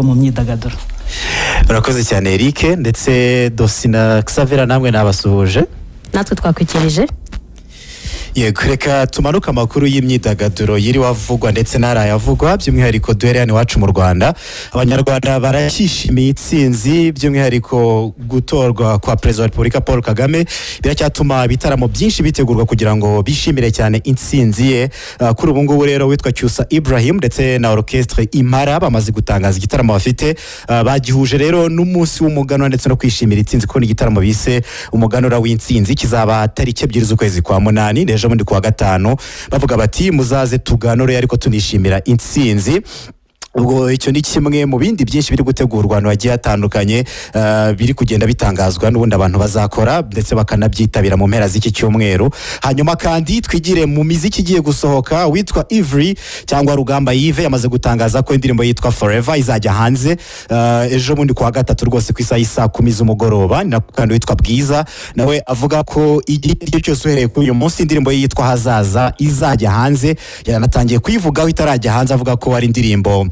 Mu myidagaduro. Urakoze cyane, Eric, ndetse Dosi na Xavera, namwe nabasuhuje. Natwe twakwikirije. Yego, reka tumanuke amakuru y'imyidagaduro yiriwe avugwa ndetse n'arayavugwa, by'umwihariko duhere hano iwacu mu Rwanda. Abanyarwanda baracyishimiye itsinzi, by'umwihariko gutorwa kwa Perezida wa Repubulika Paul Kagame. Biracyatuma ibitaramo byinshi bitegurwa kugira ngo bishimire cyane intsinzi ye. Kuri ubu ngubu rero, witwa Cyusa Ibrahim ndetse na Orchestre Impara bamaze gutangaza igitaramo bafite. Bagihuje rero n'umunsi w'umuganura ndetse no kwishimira intsinzi, kuko ni igitaramo bise Umuganura w'Intsinzi. Kizaba tariki 2 z'ukwezi kwa munani, ejo bundi kuwa gatanu. Bavuga bati: "Muzaze tuganure ariko tunishimira intsinzi." Ubwo icyo ni kimwe mu bindi byinshi biri gutegurwa ahantu hagiye hatandukanye, biri kugenda bitangazwa n'ubundi abantu bazakora ndetse bakanabyitabira mu mpera z'iki cyumweru. Hanyuma kandi twigire mu miziki igiye gusohoka. Witwa Yverry cyangwa Rugamba Yves yamaze gutangaza ko indirimbo yitwa Forever izajya hanze ejo bundi kuwa gatatu rwose ku isaha y'isaa 10 z'umugoroba. Ni nako kandi witwa Bwiza nawe avuga ko igihe icyo cyose uhereye kuri uyu munsi indirimbo ye yitwa Hazaza izajya hanze. Yanatangiye kuyivugaho itarajya hanze, avuga ko ari indirimbo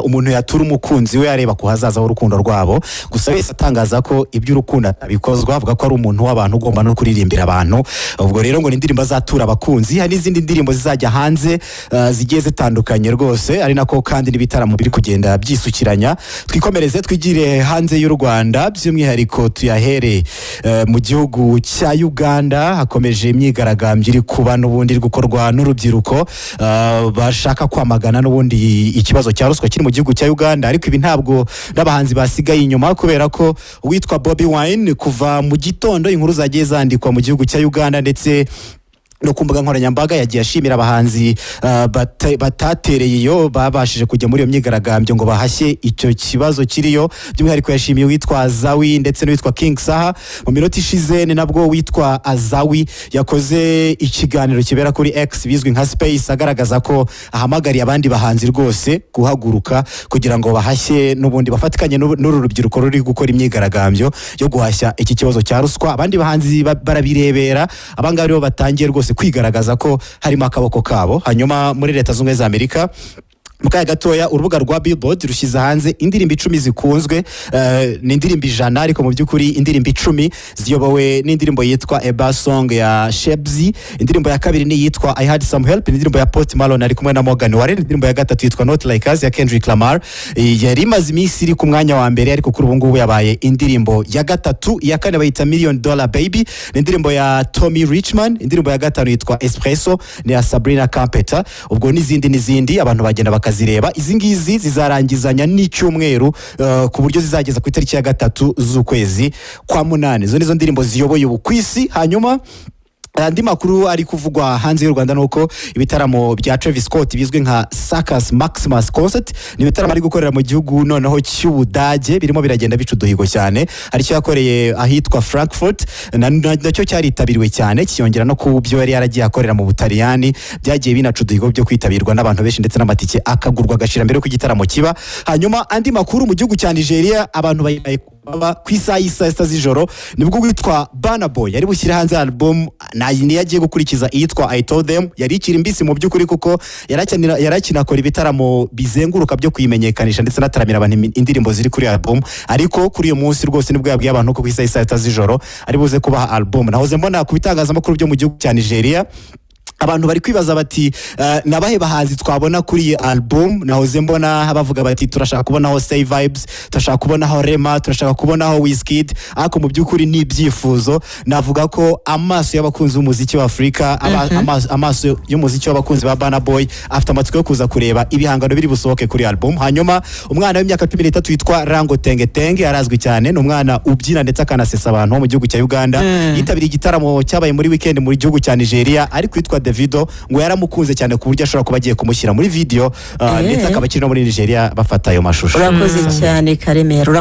umuntu yatura umukunzi we areba ku hazaza h'urukundo rwabo. Gusa wese atangaza ko iby'urukundo atabikozwa, avuga ko ari umuntu w'abantu ugomba no kuririmbira abantu. Ubwo rero ngo ni indirimbo azatura abakunzi. Hari n'izindi ndirimbo zizajya hanze zigiye zitandukanye rwose, ari nako kandi n'ibitaramo biri kugenda byisukiranya. Twikomereze, twigire hanze y'u Rwanda, by'umwihariko tuyahere mu gihugu cya Uganda. Hakomeje imyigaragambyo iri kuba n'ubundi iri gukorwa n'urubyiruko bashaka kwamagana n'ubundi ikibazo cya ruswa kiri mu gihugu cya Uganda. Ariko ibi ntabwo n'abahanzi basigaye inyuma, kubera ko uwitwa Bobi Wine, kuva mu gitondo inkuru zagiye zandikwa mu gihugu cya Uganda ndetse no ku mbuga nkoranyambaga, yagiye ashimira abahanzi batatereye iyo babashije kujya muri iyo myigaragambyo ngo bahashye icyo kibazo kiriyo. By'umwihariko yashimiye uwitwa Azawi ndetse n'uwitwa King Saha. Mu minota ishize ni nabwo witwa Azawi yakoze ikiganiro kibera kuri X bizwi nka Space, agaragaza ko ahamagariye abandi bahanzi rwose guhaguruka kugira ngo bahashye n'ubundi bafatikanye n'uru rubyiruko ruri gukora imyigaragambyo yo guhashya iki kibazo cya ruswa. Abandi bahanzi barabirebera. Abangaba rero batangiye rwose kwigaragaza ko harimo akaboko kabo. Hanyuma muri Leta Zunze Ubumwe za Amerika, mu kanya gatoya, urubuga rwa Billboard rushyize hanze indirimbo 10 zikunzwe. Ni indirimbo 100, ariko mu by'ukuri indirimbo 10 ziyobowe n'indirimbo yitwa Eba Song ya Shebzi. Indirimbo ya kabiri ni iyitwa I Had Some Help, ni indirimbo ya Post Malone ari kumwe na Morgan Wallen. Indirimbo ya gatatu yitwa Not Like Us ya Kendrick Lamar. Yari imaze iminsi iri ku mwanya wa mbere, ariko kuri ubu ngubu yabaye indirimbo ya gatatu. Iya kane bayita Million Dollar Baby, ni indirimbo ya Tommy Richman. Indirimbo ya gatanu yitwa Espresso, ni ya Sabrina Carpenter. Ubwo n'izindi n'izindi abantu bagenda bakazireba. Izi ngizi zizarangizanya n'icyumweru ku buryo zizageza ku itariki ya 3 z'ukwezi kwa munani. Izo nizo ndirimbo ziyoboye ubu ku isi. Hanyuma andi makuru ari kuvugwa hanze y'u Rwanda ni uko ibitaramo bya Travis Scott bizwi nka Circus Maximus Concert, ni ibitaramo ari gukorera mu gihugu noneho cy'Ubudage, birimo biragenda bica uduhigo cyane. Hari icyo yakoreye ahitwa Frankfurt, nacyo cyaritabiriwe cyane, kiyongera no ku byo yari yaragiye akorera mu Butaliyani. Byagiye binaca uduhigo byo kwitabirwa n'abantu benshi, ndetse n'amatike akagurwa agashira mbere y'uko igitaramo kiba. Hanyuma andi makuru, mu gihugu cya Nigeria abantu bayibaye baba ku isaha y'isaa 6 z'ijoro, nibwo witwa Burna Boy yari bushyire hanze album niyo agiye gukurikiza iyitwa I Told Them. Yari ikiri mbisi mu by'ukuri, kuko yarakinakora ibitaramo bizenguruka byo kuyimenyekanisha ndetse anataramira abantu indirimbo ziri kuri album. Ariko kuri uyu munsi rwose nibwo yabwiye abantu ko ku isaha y'isaa 6 z'ijoro ari buze kubaha album. Nahoze mbona ku bitangazamakuru byo mu gihugu cya Nigeria abantu bari kwibaza bati: "Nabahe bahanzi twabona kuri iyi album?" Nahoze mbona bavuga bati: "Turashaka kubonaho Say Vibes, turashaka kubonaho Rema, turashaka kubonaho Wizkid." Ariko mu by'ukuri ni ibyifuzo. Navuga ko amaso y'abakunzi b'umuziki wa Afurika, amaso y'umuziki w'abakunzi ba Burna Boy afite amatsiko yo kuza kureba ibihangano biri busohoke kuri album. Hanyuma umwana w'imyaka 13 witwa Rango Tenge Tenge arazwi cyane, ni umwana ubyina ndetse akanasesa abantu wo mu gihugu cya Uganda. Yitabiriye igitaramo cyabaye muri weekend mu gihugu cya Nigeria, ariko witwa Davido ngo yaramukunze cyane ku buryo ashobora kuba agiye kumushyira muri video, ndetse akaba akiri no muri Nigeria bafata ayo mashusho. Urakoze cyane, Karemera.